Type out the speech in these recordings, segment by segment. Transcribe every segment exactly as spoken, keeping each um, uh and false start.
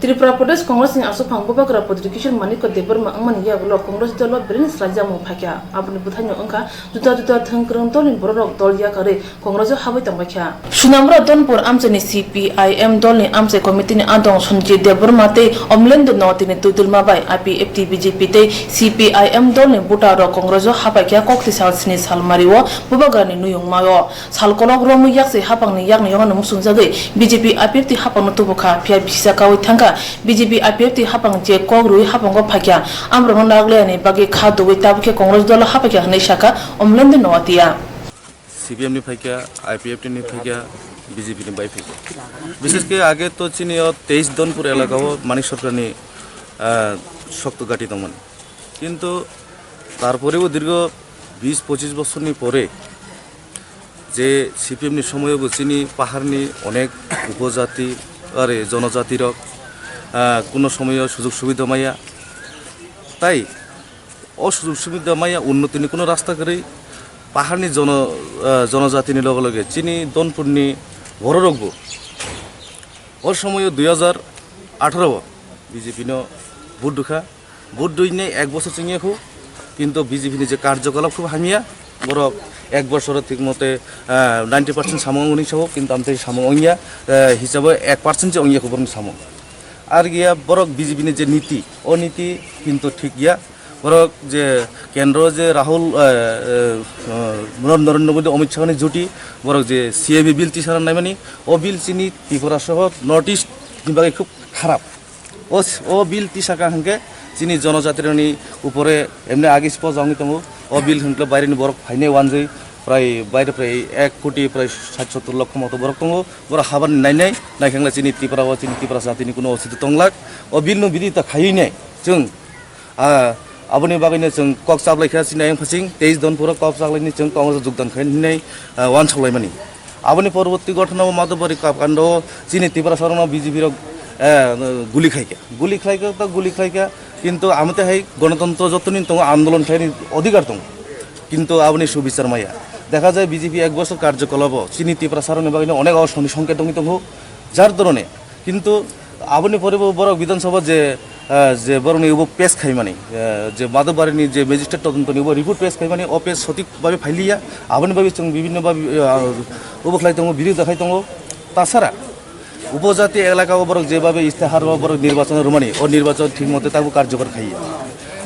Tripura Pradesh Congress ni aswkphang Bubagra Prodhyokishore Manikya Debbarma wngmani yagulo Congress dolo belai swlaijakmung phaikha. Aboni bwthaino wngkha juda juda thwngkwrwng dolni bororok dol yakarwi Congress o habwi tongbaikha. Sunamura Donpur amchaini C P I M dolni amchai committee ni adong Sanjay Debbarma tei Omlendra Nawati ni twidulma bai I P F T, B J P tei C P I M dolni buta rok Congress o hapaikha kokti sal sini salmari o Bubagra ni nuyungma o. Sal kolok romwi yaksi haphangni yakni yokno muchungjagwi B J P I P F T haphangno tubukha, phiya bisisa kaui thangkha. B J P I P F T haphang je kok rwi haphango phaikha, amrokno naglaiani bagwi kha dugwi tabukhe Congress dolo haphaikha hwnwi sakha Omlendra Nawatiya. C P M ni phaikha, I P F T ni phaikha, B J P ni bai phaikha. Bishesh khe age to chini o teis Donpur elaka o Manik Sarkar ni, ah, shokto gati tongmani. Kintu tarporebo dirgho bis pochis bosorni pore je C P M ni somoyobo chini paharni onek upojati, are, jonojatirok, ah, kuno somoyo sujog subida maya. Tai o sujog subida maya, unnotini kuno rasta kwrwi, paharni jono-, ah, jonojatini loge loge chini Donpurni bororokbo o somoyo dui hajar atharo o B J P no vote rwkha. Vote rwinai ek bosor chwngya khu, kintu B J P ni je karjokolap khub hamya, borok ek bosoro thik mote, ah, ninety percent samung wngwi sao, kintu amtwi samung wngya, ah, hisabo ek percent se wngya khu borokni samung. Ar giya borok B J P ni je niti, o niti kintu thik ya. Borok je kendro je Rahul, ah, ah, ah, Narendra Modi, Amit Shah ni juti, borok je C A A bill tisara naimani, o bill chini Tripura soho North East ni bagwi khub kharap. O s-, o bill tisaka hwnkhe chini jonojatirokni upore emni agi sipo jagwi tongo. O bill hwnkhe baireni borok phainai wanjwi prai baire prai ek koti prai sat sottor lokho moto borok tongo. Borok habani nainai, naikhangla chini Tripura o chini Tripura jatini kuno osidi tonglak. O bill no bidi ta khaiwi nai chwng, ah, aboni bagwino chwng kok chaplaikha chini ayang phasing teis Donpuro kok chaplaini chwng Congress o jogdan khainai, ah, wansoklaimani. Aboni porborti ghotonao Madhubari ka-, kando chini Tiprasarokno B J P rok, eh, guli khlaikha. Guli khlaikha ta guli khlaikha, kintu amte hai gonotontro jotoni tongo andolon khlaini odhikar tongo. Kintu aboni subichar maya. Dekha jai B J P ek bosor karjokolabo chini Tiprasarokni bagwino onek osoni songket wngwi tongo. Jar dorone kintu aboni pore bo borok Bidhan Sabha je, ah, je borokni ubo pes khaimani, ah, je Madhubari ni je magistrate todonto ni ubo report pes khaimani, o pes sotik babe phailiya, aboni babe chwng bibhinno babe, ah, ubo khlai tongo, birodita khai tongo. Tasara upojati elaka o borok je babe istihar o borok nirbachon rwmani, o nirbachon thik mote tabuk karjokor khaiya.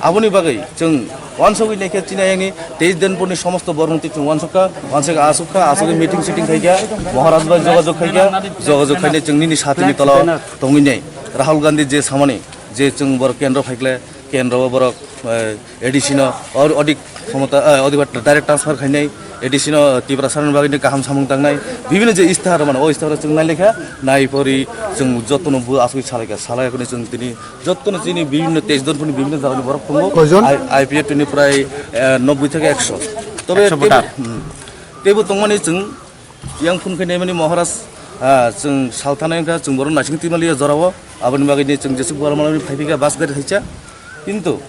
Aboni bagwi chwng wansugwi naikhe chini ayangni teis Donpurni somosto borokni chwng wansukha, wansuk asukha, asugwi meeting sitting khaikha, Maharaj bai jogajog khaikha, jogajog khainai chwng nini satini tola tongwi nai. Rahul Gandhi je samani je chwng borok kendro phaikle, kendro o borok, eh, A D C no or odik khomota, eh, odik direct transfer khainai, A D C no Tiprasarokni bagwi kaham samung tangnai, bibhinno je istihar mano, o istihar chwng nailekha, naipori chwng jotono bo asugwi salaikha, salaikha chwng tini Jottono chini bibhinno teis Donpurni bibhinno jagani borok tongo. Koijon? I-, I P F T ni prai, eh, nobboi theke ekso. Tobe ekso tebo, voter. Hmm. Tebo tongmani chwng yang phone khe naimani Maharaj, ah, chwng salthanai wngkha, chwng borok naising twimaliya jorao. Aboni bagwi ni chwng jesuk borok malani phaiphika bus gari thaisa. Kintu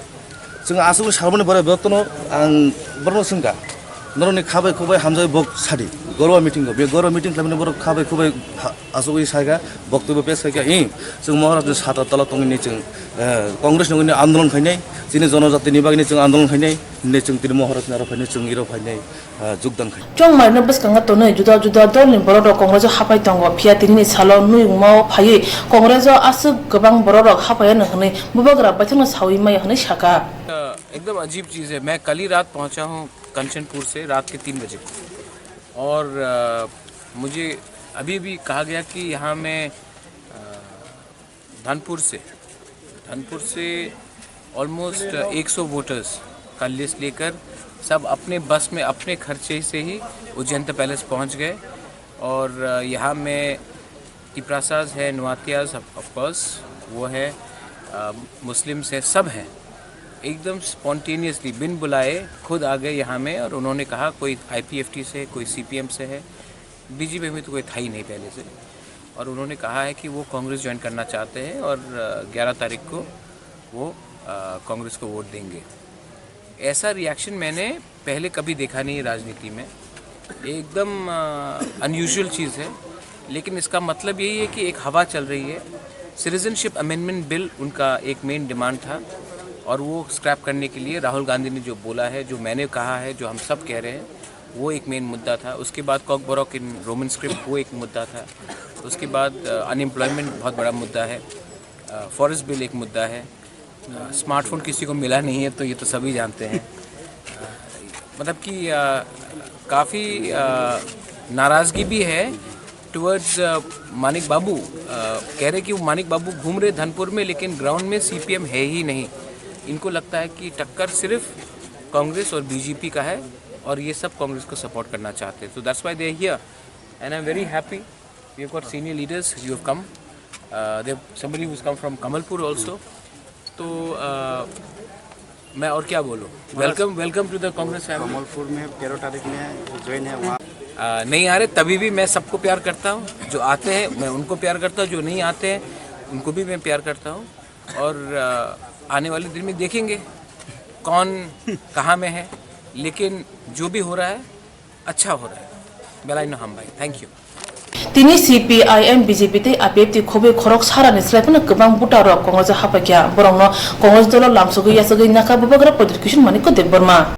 chwng aswk salmani borok jottono ang borokno swngkha. Norokni khabai khubai hamjai bok sadi. Gorwa meeting go. Be gorwa meeting khlaimani borok khabai khubai ha-, Asugwi saikha, boktobyo pes khaikha, "Ih, chwng Maharajni sata tola tongwi ni chwng, eh, Congress ni wngwi andolon khainai, chini jonojatini bagwi ni chwng andolon khainai, hinwi chwng tini Maharajni aro phainai, chwng iro phainai, eh, jogdan khai." Chongmarino bwskango tonwi juda juda dolni borok rok Congress o hapai tongo, phiya tinini salo nuyungmao phaiwi Congress o aswk kwbang borok rok hapai ano hwnwi bubagra baithangno sawi maya hwnwi sakha. अ, एकदम अजीब चीज़ है। मैं कल ही रात पहुंचा हूं कंचनपुर से, रात के तीन बजे। और, अ, मुझे अभी भी कहा गया कि यहाँ में, अ, धनपुर से, धनपुर से almost एक सौ वोटर्स का लिस्ट लेकर सब अपने बस में अपने खर्चे से ही उज्जैन पैलेस पहुंच गए। और, अ, यहाँ में तिप्रासाज है, नोआतियाज, of course, वो है, अ, मुस्लिम्स है, सब हैं। एकदम स्पॉन्टेनियसली, बिन बुलाए खुद आ गए यहाँ में और उन्होंने कहा, कोई आईपीएफ़टी से, कोई सीपीएम से है, बीजेपी में तो कोई था ही नहीं पहले से। और उन्होंने कहा है कि वो कांग्रेस ज्वाइन करना चाहते हैं और, अ, ग्यारह तारीख को वो, अ, कांग्रेस को वोट देंगे। ऐसा रिएक्शन मैंने पहले कभी देखा नहीं है राजनीति में। एकदम, अ, अनयूजुअल चीज़ है, लेकिन इसका मतलब यही है कि एक हवा चल रही है सिटीजनशिप अमेंडमेंट बिल उनका एक मेन डिमांड था और वो स्क्रैप करने के लिए राहुल गांधी ने जो बोला है, जो मैंने कहा है, जो हम सब कह रहे हैं, वो एक मेन मुद्दा था। उसके बाद कॉकबरॉक इन रोमन स्क्रिप्ट, वो एक मुद्दा था। उसके बाद अनएम्प्लॉयमेंट बहुत बड़ा मुद्दा है। फॉरेस्ट बिल एक मुद्दा है। स्मार्टफोन किसी को मिला नहीं है, तो ये तो सभी जानते हैं। मतलब कि काफ़ी नाराज़गी भी है टुवर्ड्स मानिक बाबू। कह रहे कि वो मानिक बाबू घूम रहे धनपुर में, लेकिन ग्राउंड में सीपीएम है ही नहीं। इनको लगता है कि टक्कर सिर्फ कांग्रेस और बीजेपी का है और ये सब कांग्रेस को सपोर्ट करना चाहते हैं। So that's why they are here and I am very happy. We've got senior leaders who have come. Uh, they somebody who's come from Kamalpur also. तो uh, मैं और क्या बोलूँ? Welcome, welcome to the Congress family. Kamalpur में तेरह तारीख में ज्वाइन है वहाँ। Uh, नहीं आ रहे तभी भी मैं सबको प्यार करता हूँ। जो आते हैं मैं उनको प्यार करता हूँ, जो नहीं आते हैं उनको भी मैं प्यार करता हूँ। और uh, आने वाले दिन में देखेंगे कौन कहाँ में है, लेकिन जो भी हो रहा है, अच्छा हो रहा है। Belai no hambai. Thank you. Tini C P I M, B J P tei I P F T khobwi khorok sarani slai phano kwbang voter rok Congress o haphaikha. Borokno Congress dolo lamsogwi yachagwi naka bubagra Pradyut Kishore Manikya Debbarma.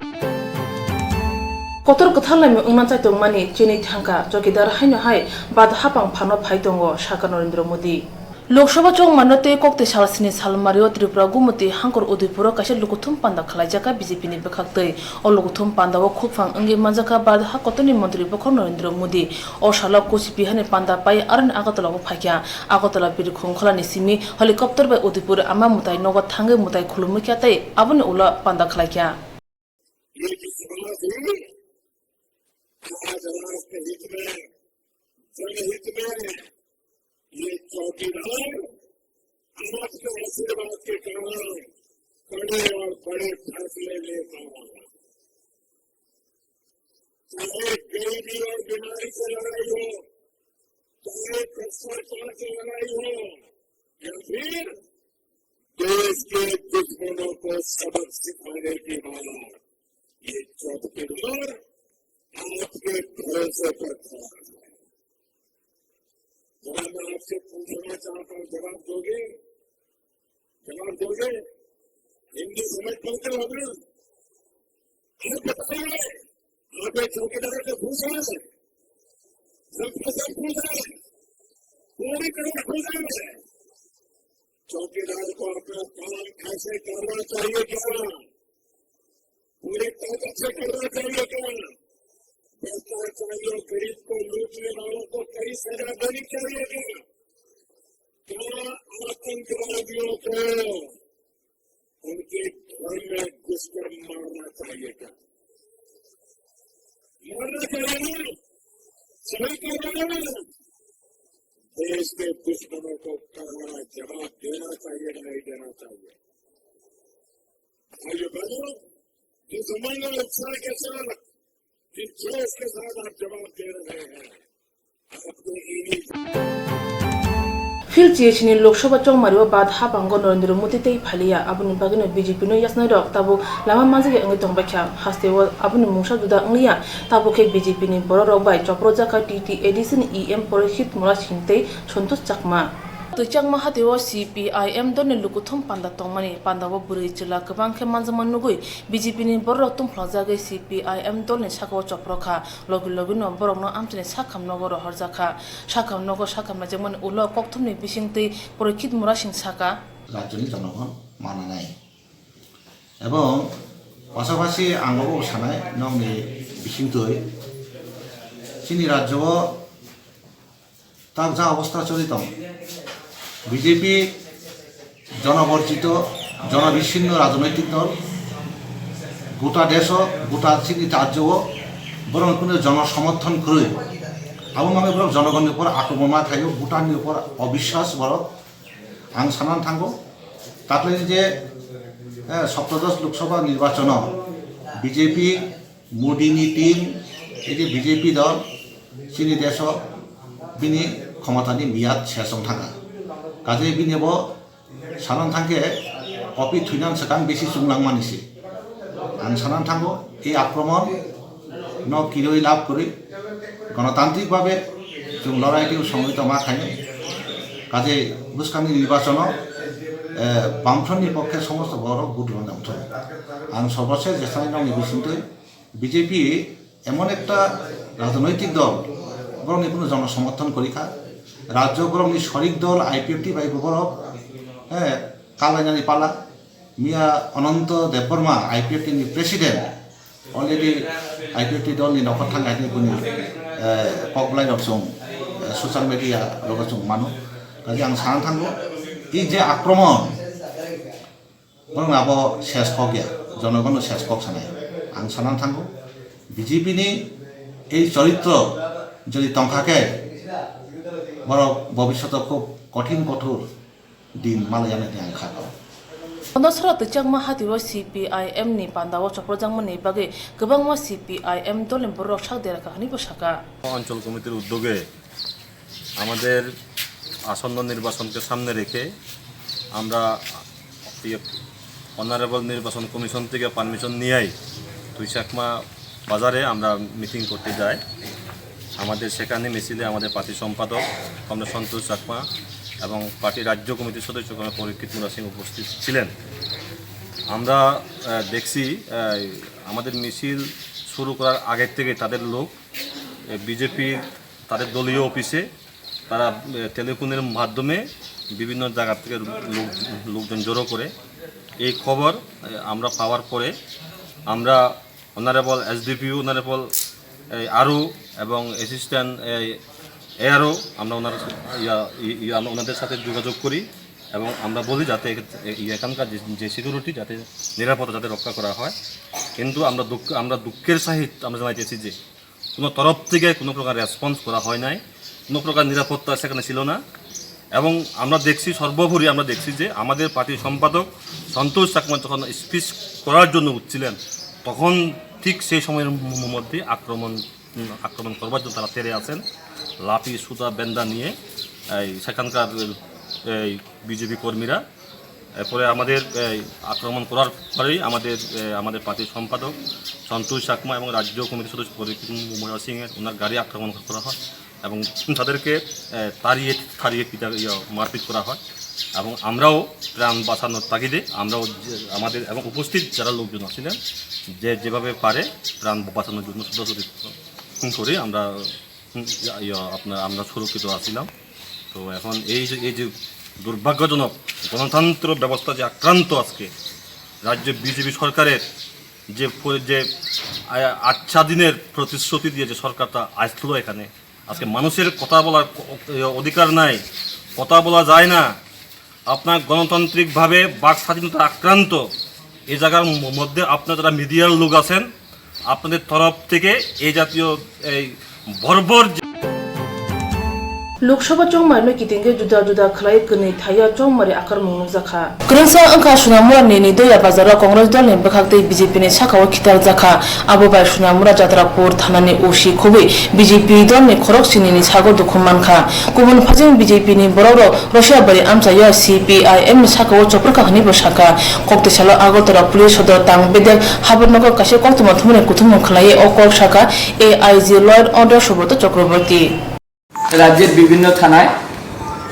Kotor kwthar laimung wngna chai tongmani chini thangkha chokidar haino hai bad hapang phano phai tongo, sakha Narendra Modi. Lok Sabha chongmano tei koktwi sal sini salmario Tripura Gumoti hangkor Udaipuro kaisa lukuthum panda khwlaijakha B J P ni bwkhaktwi. O lukuthum pandao khukphang wngwi manjakha Bharat ha kotorni montri bokhorok Narendra Modi. O salo Kuchbihar ni panda pai aroni Agartala o phaikha. Agartala Birkhongkhola ni simi helicopter bai Udaipur ama mwtai nogo thangwi mwtai khulumwikha tei aboni ulo panda khwlaikha. ये जो समाज है, आज राष्ट्रहित में, जनहित में, ये चौकीदार आपके आशीर्वाद के कारण कड़े और बड़े फैसले ले पाया। चाहे गरीबी और बीमारी से लड़ाई हो, चाहे भ्रष्टाचार से लड़ाई हो, या फिर देश के दुश्मनों को सबक सिखाने की बात, ये चौकीदार आपके भरोसे पर खड़ा है। जरा मैं आपसे पूछना चाहता हूँ, जवाब दोगे? जवाब दोगे? हिंदी समझ पाते हो ना? आप बताइए, आप एक चौकीदार से पूछ रहे हैं, सबका सब पूछ रहे हैं, पूरी तरह पूछ रहे हैं। चौकीदार को अपना काम ऐसे करना चाहिए क्या? पूरी ताकत से करना चाहिए क्या? भ्रष्टाचारी और गरीब को लूटने वालों को कड़ी सजा देनी चाहिए क्या? क्या आतंकवादियों को उनके घर में घुसकर मारना चाहिए क्या? मारना चाहिए ना? सही कह रहे हैं ना? देश के दुश्मनों को करारा जवाब देना चाहिए, नहीं देना चाहिए? भाइयों बहनों, जिस उमंग और उत्साह के साथ, जिस जोश के साथ आप जवाब दे रहे हैं, आपको इन्हीं Phil C H ni Lok Sabha chongmario bad hapango Narendra Modi tei phaliya, aboni bagwino B J P no yasnai rok tabuk lama manjakya wngwi tongbaikha. Hasteo aboni mungsa juda wngliya, tabuk khe B J P ni borok rok bai chopropjakha T T A D C ni E M Porohit Murasing tei Santosh Chakma. Twi Chakma hatio C P I M dol ni lukuthum panda tongmani, pandao bwrwi chwla kwbang khe manjakma nugwi B J P ni borok rok tungphlajagwi C P I M dol ni sakao chopropkha. Logi logi no borok no amchini sakham nogo rohorjak kha. Sakham nogo sakham naijakmani ulo kokthumni bisingtwi Porohit Murasing saka. Rajyoni jonogon mananai. Ebong pasapasi ang obo sanai nokni bisingtwi chini rajyo o tak ja obostha choli tong. B J P jonoborjito, jonobissinno rajnoitik dol, gota deso, gota chini rajyo o borok kunu jono somorthon kwrwi. Abo mangwi borok jonogonni upor akromon ma thaio, Bhutan ni upor obiswas borok. Ang sanan thango, taklai je, eh, soptodosh Lok Sabha nirbachono B J P Modi ni team, ei je B J P dol, chini deso bini khomotani miyad ses wng thangkha. Kaje bini bo sanan thangkhe kopi thwinan swkang bisi chunglangmani se. Ang sanan thango, ei akromon no kiroi lab kwrwi, gonotantrik babe chwng lorai twi songwi tongma khainwi. Kaje bwskangni nirbachano, eh, Bamfrontni pokkhe somosto borok vote rwna nangthok. Ang sorboshesh jesani nokni bisingtwi B J P emon ekta rajnoitik dol, borokni kuno jono somorthon kori kha. Rajyo borokni sorik dol I P F T bai bo borok, eh, kalainani pala. Miya Ananto Debbarma, I P F T ni president, already I P F T dolni nokhor thang hai buni, eh, kokblai rok chwng, eh, social media rogo chwng mano. Kaje ang sana thango, i je akromon, borok abo ses kok ya, jonogono ses kok sanai. Ang sana thango, B J P ni ei choritro jodi tongkha khe, borok bobishoto khub kothin kothor din malai ya nai ang kha. Kondo sora twijlangma hatiro C P I M ni pandao chopropjakmani bagwi kwbangma C P I M dolni bororok sak dera kha hwnwi bo sakha. অঞ্চল কমিটির উদ্যোগে আমাদের আসন্ন নির্বাচনকে সামনে রেখে আমরা ইয়ে, অনারেবল নির্বাচন কমিশন থেকে পারমিশন নিয়েই তুই চাকমা বাজারে আমরা মিটিং করতে যাই। আমাদের সেখানে মিছিলে আমাদের পার্টি সম্পাদক কমরেড সন্তোষ চাকমা এবং পার্টি রাজ্য কমিটির সদস্য কমরেড পরীক্ষিত মুরা সিং উপস্থিত ছিলেন। আমরা, আহ, দেখছি, আহ, আমাদের মিছিল শুরু করার আগের থেকে তাদের লোক, এ, বিজেপির তাদের দলীয় অফিসে তারা, এ, টেলিফোনের মাধ্যমে বিভিন্ন জায়গা থেকে লোক, লোকজন জড়ো করে। এই খবর, এ, আমরা পাওয়ার পরে আমরা অনারেবল এসডিপিও, অনারেবল, এই, আরও এবং অ্যাসিস্ট্যান্ট, এই, এআরও আমরা ওনার, ইয়া, ই-, ইয়া, আমরা ওনাদের সাথে যোগাযোগ করি এবং আমরা বলি যাতে এ-, এ-, এখানকার যে, যে সিকিউরিটি যাতে নিরাপত্তা যাতে রক্ষা করা হয়। কিন্তু আমরা দুঃখ, আমরা দুঃখের সহিত আমরা জানাইতেছি যে কোনো তরফ থেকে কোনো প্রকার রেসপন্স করা হয় নাই, কোনো প্রকার নিরাপত্তা সেখানে ছিল না। এবং আমরা দেখছি, সর্বোপরি আমরা দেখছি যে আমাদের পার্টির সম্পাদক সন্তোষ চাকমা যখন স্পিচ করার জন্য উঠছিলেন, তখন ঠিক সেই সময়ের ম-, মধ্যে আক্রমণ, উম, আক্রমণ করবার জন্য তারা তেড়ে আসেন। লাঠি, সুতা, বেন্দা নিয়ে এই সেখানকার এই বিজেপি কর্মীরা। এরপরে আমাদের এই আক্রমণ করার পরেই আমাদের, এ, আমাদের পার্টির সম্পাদক সন্তোষ চাকমা এবং রাজ্য কমিটির সদস্য পরীক্ষিত মুরা সিংয়ের ওনার গাড়ি আক্রমণ করা হয় এবং তাদেরকে, এ, তাড়িয়ে, তাড়িয়ে পিটা, ইয়ে, মারপিট করা হয়। এবং আমরাও প্রাণ বাঁচানোর তাগিদে আমরাও যে, আমাদের এবং উপস্থিত যারা লোকজন আছিলেন, যে যেভাবে পারে প্রাণ বাঁচানোর জন্য ছোটাছুটি করি আমরা, উম, ইয়া, ইয়া, আপনার, আমরা সুরক্ষিত আছিলাম। তো এখন এই যে, এই যে দুর্ভাগ্যজনক গণতন্ত্র ব্যবস্থা যে আক্রান্ত আজকে, রাজ্যে বিজেপি সরকারের যে পরি-, যে, আ-, আচ্ছা দিনের প্রতিশ্রুতি দিয়ে যে সরকারটা আসলো এখানে, আজকে মানুষের কথা বলার ক-, অধিকার নাই, কথা বলা যায় না। আপনার গণতান্ত্রিকভাবে বাক স্বাধীনতা আক্রান্ত। এই জায়গার ম-, মধ্যে আপনার যারা মিডিয়ার লোক আছেন, আপনাদের তরফ থেকে এই জাতীয় এই বর্বর যে Lok Sabha chongmari no kitingwi juda juda khlai kwnwi thaio chongmari akarmung nukjakha. Kwrwngsa wngkha Sonamura ni Nidoya bazaro Congress dol ni bwkhak tei B J P ni saka o khitar jakha. Abo bai Sonamura Jatrapur thana ni O C khobwi B J P dol ni khorok sini ni sago dukhu mankha. Kubun phaijing B J P ni borok rok Rosiabari amchaio C P I M ni saka o chopra kha hwnwi bo sakha. Koktwi salo Agartala Police Sodor tang bedek Habarnagar kaisa koktwma thumani kuthumung khlaiwi o kok sakha A I G Law and Order Subrata Chakraborty. রাজ্যের বিভিন্ন থানায়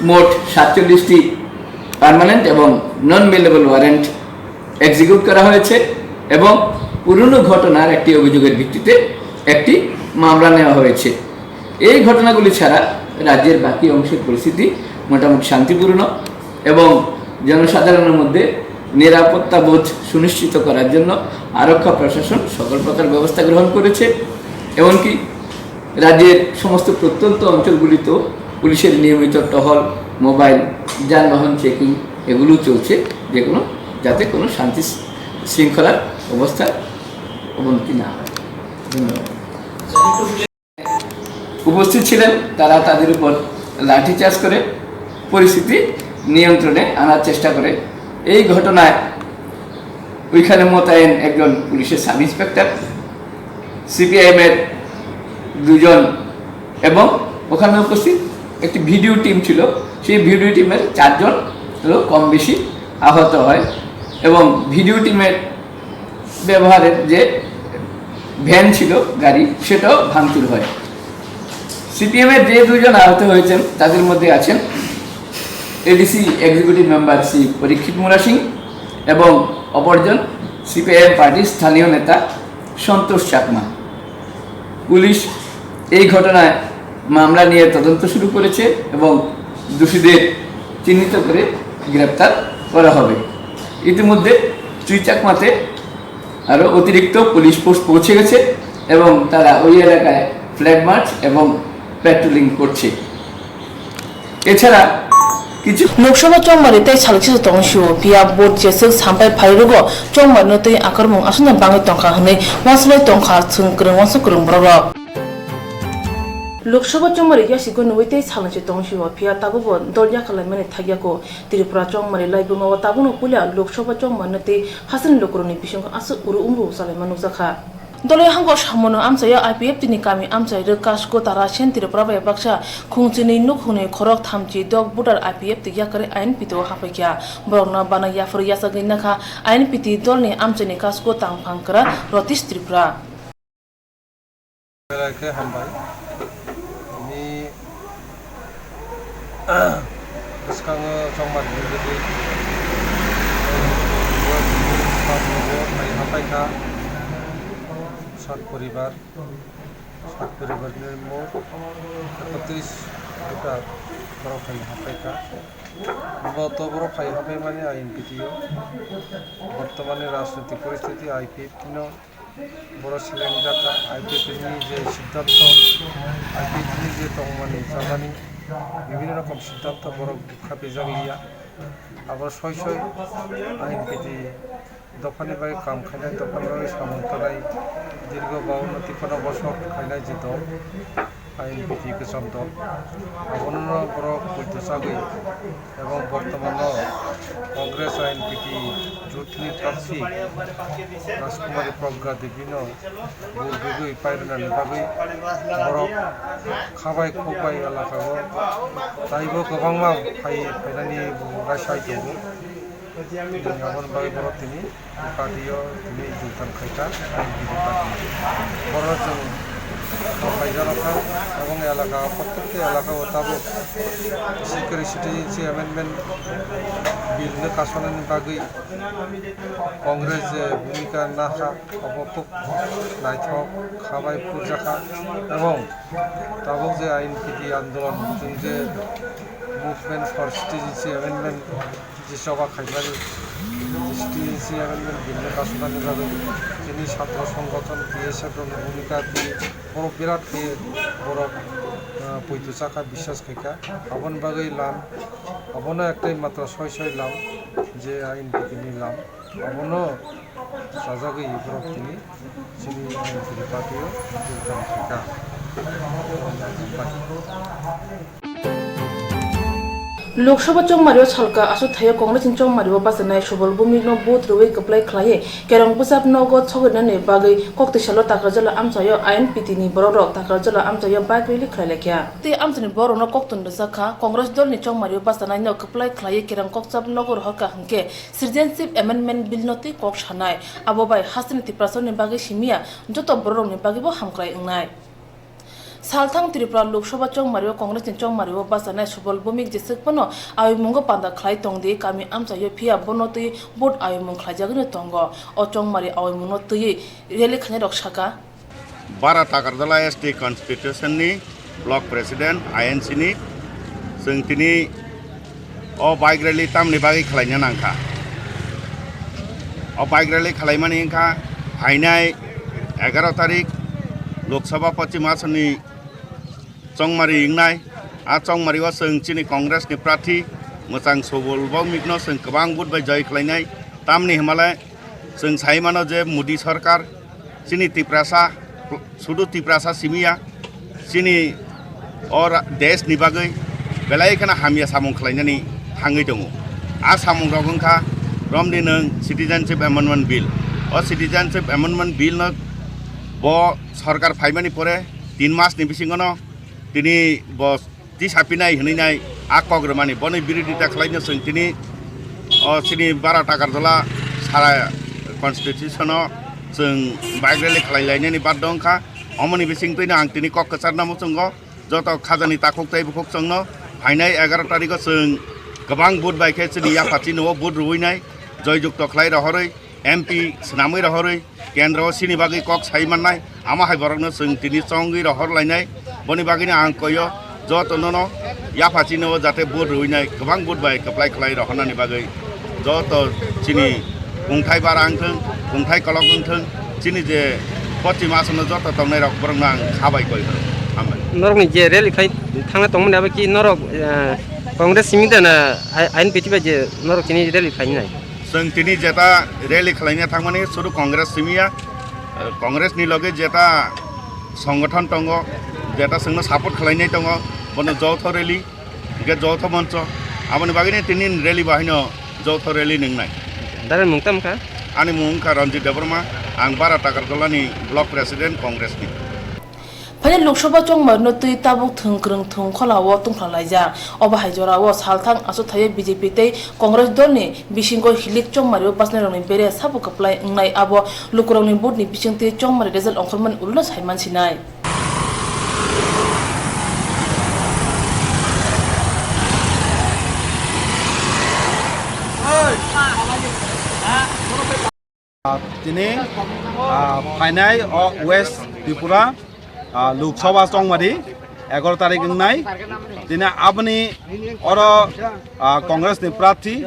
মোট সাতচল্লিশটি পার্মানেন্ট এবং নন bailable warrant execute করা হয়েছে এবং পুরনো ঘটনার একটি অভিযোগের ভিত্তিতে একটি মামলা নেওয়া হয়েছে। এই ঘটনাগুলি ছাড়া রাজ্যের বাকি অংশের পরিস্থিতি মোটামুটি শান্তিপূর্ণ এবং জনসাধারণের মধ্যে নিরাপত্তা বোধ সুনিশ্চিত করার জন্য আরক্ষা প্রশাসন সকল প্রকার ব্যবস্থা গ্রহণ করেছে। এমনকি রাজ্যের সমস্ত প্রত্যন্ত অঞ্চলগুলিতেও পুলিশের নিয়মিত টহল, মোবাইল, যানবাহন চেকিং এগুলো চলছে, যে কোনো, যাতে কোনো শান্তি শৃঙ্খলার অবস্থার অবনতি না হয়। ধন্যবাদ। উপস্থিত ছিলেন, তারা তাদের উপর লাঠিচার্জ করে পরিস্থিতি নিয়ন্ত্রণে আনার চেষ্টা করে। এই ঘটনায় ওইখানে মোতায়েন একজন পুলিশের সাব ইন্সপেক্টর, সিপিআইএম এর দুজন এবং ওখানে উপস্থিত একটি ভিডিও টিম ছিল। সেই ভিডিও টিমের চারজন লোক কম বেশি আহত হয় এবং ভিডিও টিমের ব্যবহারের যে ভ্যান ছিল, গাড়ি, সেটাও ভাঙচুর হয়। সিপিএম এর যে দুজন আহত হয়েছেন, তাদের মধ্যে আছেন এডিসি এক্সিকিউটিভ মেম্বার শ্রী পরীক্ষিত মুরা সিং এবং অপরজন সিপিআইএম পার্টির স্থানীয় নেতা সন্তোষ চাকমা। পুলিশ এই ঘটনায় মামলা নিয়ে তদন্ত শুরু করেছে এবং দোষীদের চিহ্নিত করে গ্রেপ্তার করা হবে। ইতিমধ্যে চুইচাকমাতে আরও অতিরিক্ত পুলিশ ফোর্স পৌঁছে গেছে এবং তারা ওই এলাকায় ফ্ল্যাগ মার্চ এবং প্যাট্রোলিং করছে। এছাড়া কিছু Lok Sabha chongmari tei salkisa tong sio, phiya vote jeswk sampai phai rwgo, chongmari no tei akormung aswkno bangwi tongkha hwnwi uansuknai tongkha chwng kwrwng uansuk kwrwng borok rok. Loksoba chongmari yasi gwnwi tei salnwi se tong sio, phiya tabukbo dol yakalaimani thakya ko. Tripura chongmari laibuma o tabukno puila Loksoba chongmari no tei hasteni lukurokni bisingo aswk uru umru chalaima nukjakha. Dole hangko samono amchaio I P F T ni kami amchai rwk Kasko Tara Sen Tripura bai baksa khungchini nukhungni khorok thamchi dok voter I P F T yakarwi I N P T o hapaikha. Borokno bana yaphuru yachagwi nakha I N P T dolni amchaini Kasko tangphang kwra Rotish Tripura. Belai khe hambai. Ni bwskango chongmani hwnwi hai hapaikha sat poribar. Sat poribarni mot ekotris juta borok hai hapaikha. Bo to borok hai hapaimani I N P T o bortomani rajnitik poristiti I P F T no borok selengjak kha. I P F T ni je siddhanto, I P F T ni je tongmani chamani bibhinno rokom siddhanto borok khapijak liya. Abo soi soi I N P T dophani bai kam khainai, dophani bai samung tanai, dirgho bawanno tiprano bosor khainai je dol, I N P T kwcham dol. Abono borok poito chagwi ebong bortomano Congress I N P T juthni prarthi Rajkumari Pragya Devi no bul rwgwi pairwnani bagwi borok khabai khukbai elakao taibo kwbangma phai phainani raisai tongo. Aboni bagwi borok tini party o tini jogdan khaikha, I N P T party. Borok chwng khaijak kha, aboni elaka, prottekta elaka o tabuk sikri citizenship amendment bill no kasonani bagwi Congress je bhumika nakha, obo khub naithok khabai phurjakha, ebong tabuk je I N P T andolon, chwng je Movement for Citizenship Amendment je choba khaimani, Citizenship Amendment Bill no kasonani bagwi chini satro songgothon T S F rokni bhumika twi borok birat khe borok, ah, poito chakha, biswas khaikha. Aboni bagwi lam, abono ektai matra soi soi lam, je I N P T ni lam. Abono chajagwi borok tini chini I N P T party o jogdan khaikha. Lok Sabha chongmari o salka aswk thaio Congress ni chongmari o bachanai Subal Bhumik no vote rwui kwplai khlaiwi Kerong bwsap nogo sogwinani bagwi koktwi salo Takarjala amchaio I N P T ni borok rok Takarjala amchaio bike rally khlai laikha. Tei amchaini borok no koktun rwjak kha Congress dol ni chongmari o bachanai no kwplai khlaiwi Kerong koksap nogo rohorkha hwnkhe Citizenship Amendment Bill no twi kok sanai, abo bai hasteni Tiprasarokni bagwi simiya joto bororokni bagwibo hamkrai wngnai. Salthang Tripura Lok Sabha chongmario Congress ni chongmario bachanai Subal Bhumik jeswk phano ayungmungo panda khlai tongdi kami amchaio, phiya bono twi vote ayungmung khlaijagwino tongo. O chongmari ayungmungno twiwi rally khainairok sakha. Bara Takarjala S T constitution ni block president I N C ni chwng tini o bike rally tamni bagwi khlaina nangkha. O bike rally khlaimani wngkha phainai egaroh tarik Lok Sabha Pochim Asonni chongmari wngnai. A chongmari o chwng chini Congress ni prarthi mwchang Subal Bhumik no chwng kwbang vote bai joy khlainai. Tamni hwnmale chwng sai mano je Modi sarkar chini Tiprasa, sudu Tiprasa simiya, chini o ra-, desh ni bagwi belai kheno hamya samung khlainani thangwi tongo. A samung rok wngkha romni nwng Citizenship Amendment Bill. O Citizenship Amendment Bill no bo sarkar phaimani pore tin mas ni bisingo no tini bo tisapinai hwnwi nai a kok rwmani, boni birodita khlaino chwng tini o chini Bara Takarjala sara constitution o chwng bike rally khlai lainani baddo wngkha. Omoni bisingtwino ang tini kok kwcharno muchungo joto khajani takhuk tei bukhuk chwngno phainai egaroh tarikho chwng Kwbang vote bai khe chini yapha chini o vote rwinai, joyjukto khlai rohorwi, M P swnamwi rohorwi, kendro o chini bagwi kok sai mannai, amo hai borokno chwng tini chongwi rohor lainai. Boni bagwino ang koyo joto nono yapha chini o jate vote rwinai, kwbang vote bai kwplai khlai rohornani bagwi joto chini kungthai bara wngthwng, kungthai kolok wngthwng, chini je pochim asongno joto tongnai rok borokno ang kha bai koi horo. Hambai. Norokni je rally khai thangna tongmani abo ki norok, eh, Congress simi da na I N P T bai je norok tini rally khainai? Chwng tini jeta rally khlaina thangmani suru Congress simi ya, eh, Congress ni loge jeta songothon tongo, jeta chwngno support khlainai tongo, bono joto rally. Hingke joto moncho, aboni bagwino tini rally bahaino joto rally nungnai. Dara mung tam kha? Ani mung wngkha Ranjit Debbarma, ang Bara Takarjolani block president Congress ni. Phaini Lok Sabha chongmarino twi tabuk thwng kwrwng thwng kholao tongkhlalaijak. Obo hai jorao salthang achukthai B J P tei Congress dolni bisingo hilik chongmario bachnai rokni bere sabo kwplai wngnai abo lukurokni vote ni bisingtwi chongmari result ongkhormani ulono saiman sinai. Tini, ah, phainai o West Tripura, ah, Lok Sabha chongmari egaro tarik wngnai. Tini aboni oro, ah, Congress ni prarthi,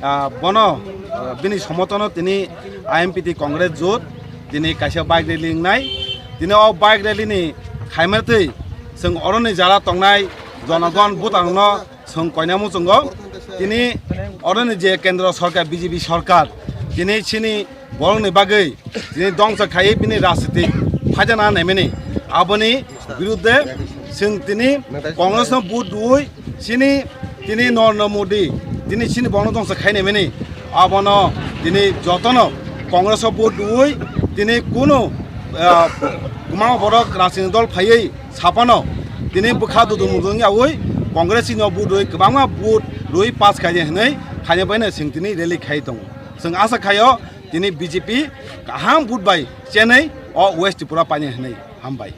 ah, bono, ah, bini somotono tini I N P T Congress jot tini kaisa bike rally wngnai. Tini o bike rally ni khaima twi chwng oroni jara tongnai jonogon bwtangno chwng koina muchungo. Tini oroni je kendro sorkar, B J P sorkar, tini chini borokni bagwi tini dongsa khaiwi bini rajniti phaijana naimani, aboni birudde chwng tini Congress no vote rwui chini, tini Narendra Modi tini chini borokno dongsa khai naimani, abono tini jotono Congress o vote rwui tini kunu, ah, kwbangma borok rajniti dol phaiwi saphano tini bwkha dudu mudung yaui Congress ni vote rwui kwbangma vote rwui pass khaidi hinwi khaina baino chwng tini rally khai tongo. Chwng asa khaio tini B J P kaham vote bai chenwi o West Tripura painai hinwi. Hambai.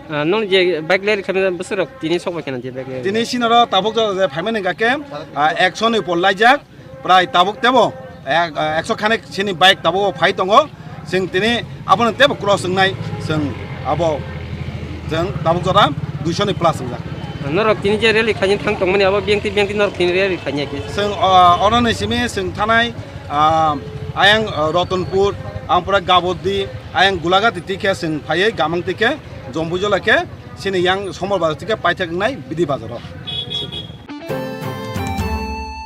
Ah, nong je bike rally khamina bwswk rok tini sok bai khana je bike rally? Tini sinoro tabuk jora je phaimani hingka khe, ah, ekso ni pol laijak. Prai tabuk tebo ek-, ekso khanek sini bike tabuk phai tongo. Chwng tini abono tebo cross wngnai, chwng abo chwng tabuk jora duiso ni plus wngjak. Norok tini je rally khaina thang tongmani abo biyangti biyangti norok tini rally khaina khe? Chwng, ah, oro ni simi chwng thanai, ah, ayang, ah, Ratanpur, ang pura Gaboddi, ayang Gulagati tikhe chwng phaiwi gamang tikhe Jombujola khe chini yang Somor Bazar tikhe paithak wngnai Bidi Bazaro.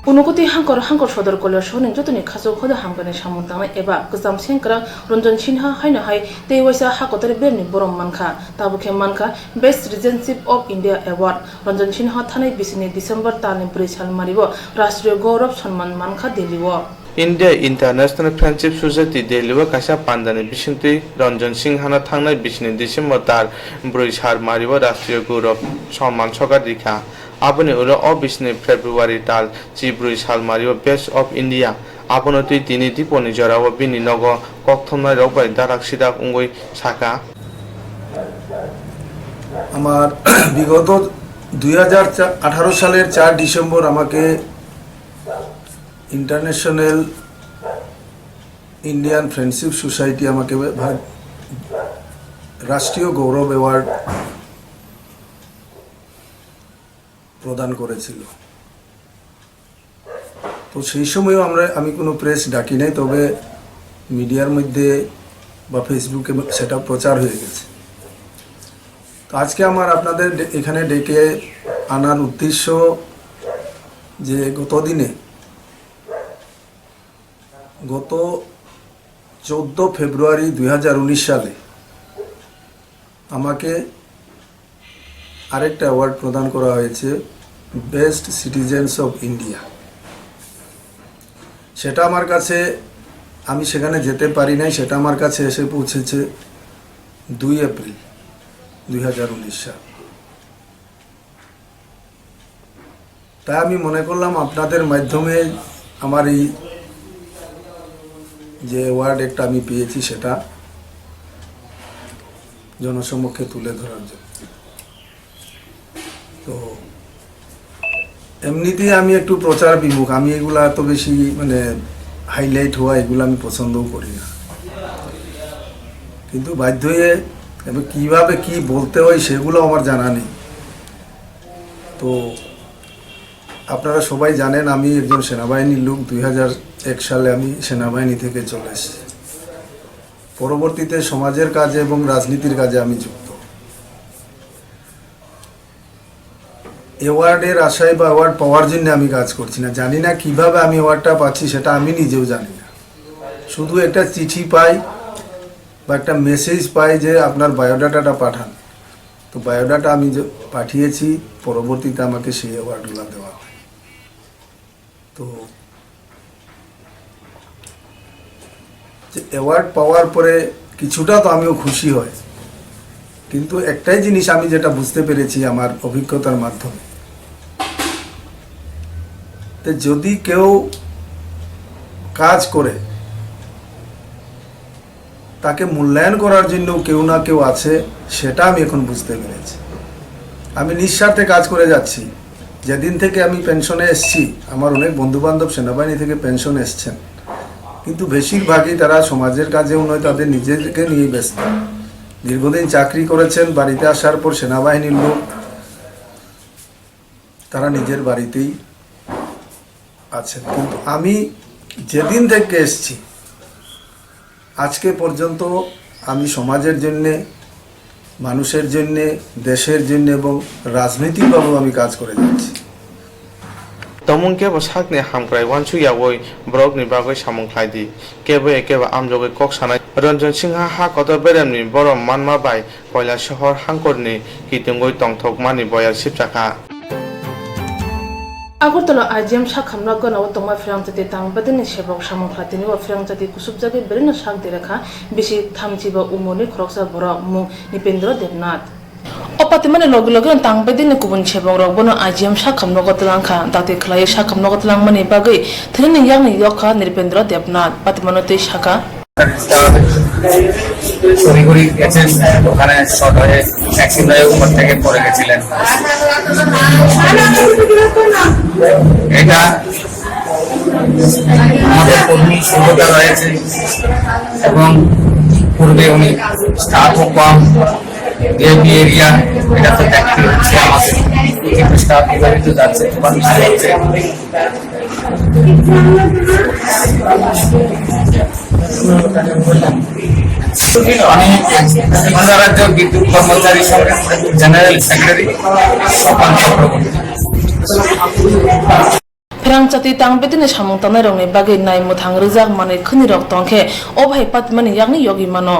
Unukoti Hangkor, Hangkor Sodor Koilashahar ni jotoni khachuk hoda hamkrai ni samung tangnai eba kwcham sengkrak Ranjan Sinha haino hai tei waisa ha kotor berni borom mankha. Tabuk khe mankha Best Citizenship of India Award. Ranjan Sinha thanai bisini December talni bwrwi salmario Rashtriya Gaurav Samman mankha Delhi o. India International Friendship Society Delhi o kaisa pandani bisingtwi Ranjan Sinha no thangnai bisini December tal bwrwi salmario Rashtriya Gaurav Samman sokat rikha. Aboni ulo o bisini February tal chibrwi salmario Best of India. Abono twi tini diponi jorao bini nogo kokthomnairok bai darak sidak wngwi sakha. আমার বিগত দুই হাজার আঠারো সালের চার ডিসেম্বর আমাকে international Indian friendship society আমাকে ভা-, রাষ্ট্রীয় গৌরব অ্যাওয়ার্ড প্রদান করেছিল। তো সেই সময়ও আমরা, আমি কোনো প্রেস ডাকি নাই, তবে মিডিয়ার মধ্যে বা ফেসবুকে সেটা প্রচার হয়ে গেছে। তো আজকে আমার আপনাদের ডে-, এখানে ডেকে আনার উদ্দেশ্য যে গত দিনে, গত চোদ্দ ফেব্রুয়ারি দুই হাজার উনিশ সালে আমাকে আরেকটা অ্যাওয়ার্ড প্রদান করা হয়েছে, বেস্ট সিটিজেন্স অফ ইন্ডিয়া। সেটা আমার কাছে, আমি সেখানে যেতে পারি নাই, সেটা আমার কাছে এসে পৌঁছেছে দুই এপ্রিল দুই হাজার উনিশ সাল। তাই আমি মনে করলাম আপনাদের মাধ্যমে আমার এই যে অ্যাওয়ার্ড একটা আমি পেয়েছি, সেটা জনসমক্ষে তুলে ধরার জন্য। তো এমনিতেই আমি একটু প্রচার বিমুখ, আমি এগুলা এত বেশি মানে হাইলাইট হওয়া এগুলো আমি পছন্দও করি না, কিন্তু বাধ্য হয়ে এবার কীভাবে কি বলতে হয় সেগুলো আমার জানা নেই। তো আপনারা সবাই জানেন, আমি একজন সেনাবাহিনীর লোক, দুই হাজার এক সালে আমি সেনাবাহিনী থেকে চলে এসেছি। পরবর্তীতে সমাজের কাজে এবং রাজনীতির কাজে আমি যুক্ত। অ্যাওয়ার্ডের আশায় বা অ্যাওয়ার্ড পাওয়ার জন্য আমি কাজ করছি না, জানি না কিভাবে আমি অ্যাওয়ার্ডটা পাচ্ছি, সেটা আমি নিজেও জানি না। শুধু একটা চিঠি পাই বা একটা মেসেজ পাই যে আপনার বায়োডাটাটা পাঠান। তো বায়োডাটা আমি যে পাঠিয়েছি, পরবর্তীতে আমাকে সেই অ্যাওয়ার্ডগুলো দেওয়া হয়। তো যে অ্যাওয়ার্ড পাওয়ার পরে কিছুটা তো আমিও খুশি হই, কিন্তু একটাই জিনিস আমি যেটা বুঝতে পেরেছি আমার অভিজ্ঞতার মাধ্যমে, যে যদি কেউ কাজ করে, তাকে মূল্যায়ন করার জন্য কেউ না কেউ আছে, সেটা আমি এখন বুঝতে পেরেছি। আমি নিঃস্বার্থে কাজ করে যাচ্ছি। যেদিন থেকে আমি পেনশনে এসছি, আমার অনেক বন্ধুবান্ধব সেনাবাহিনী থেকে পেনশন এসছেন, কিন্তু বেশিরভাগই তারা সমাজের কাজে নয়, তাদের নিজেকে নিয়ে ব্যস্ত। দীর্ঘদিন চাকরি করেছেন, বাড়িতে আসার পর সেনাবাহিনীর লোক, তারা নিজের বাড়িতেই আছেন। কিন্তু আমি যেদিন থেকে এসছি, আজকে পর্যন্ত আমি সমাজের জন্যে, মানুষের জন্যে, দেশের জন্যে এবং রাজনৈতিকভাবেও আমি কাজ করে যাচ্ছি। Tongmung kebo sakni hamkrai uansuk yaui borokni bagwi samung khlai di. Kebo ya kebo amjogwi kok sanai. Ranjan Singha ha kotor beremni borom manma bai Koilasohor hangkorni kitungwi tongthokmani boyar sipjakha. Agartala I G M sakhamno gana-o tongma pherangchati tang bedini sebok samung khlaitini o pherangchati kusubjagwi belino sak derakha bisi thamchiba umorni khoroksa borok mung Nipendra Debnath. O patimani logi logi tang bedini kubun sebok rok bono I G M sakhamno gotwlangkha, dakti khlaiwi sakhamno gotwlangmani bagwi thwinani yakni yokha Nipendra Debnath, patimano tei sakha. তড়িঘড়ি গেছেন, ওখানে শর্ট হয়ে অ্যাক্সিডেন্ট হয়ে উপর থেকে পড়ে গেছিলেন। এটা আমাদের কর্মী সভ্যতা রয়েছে এবং পূর্বে উনি স্টাফও কম, এপি এরিয়া, এটা তো দেখতে হচ্ছে আমাদের, কিন্তু স্টাফ এভাবে তো যাচ্ছে, দোকান হচ্ছে। আমি ত্রিপুরা রাজ্য বিদ্যুৎ কর্মচারী সংঘের general secretary Swapan Chakraborty. Pherangchati tang bedini samung tangnairokni bagwi nai mwthang rwjak manwi khwnirok tongkhe, o bahai patimani yakni yogwi mano.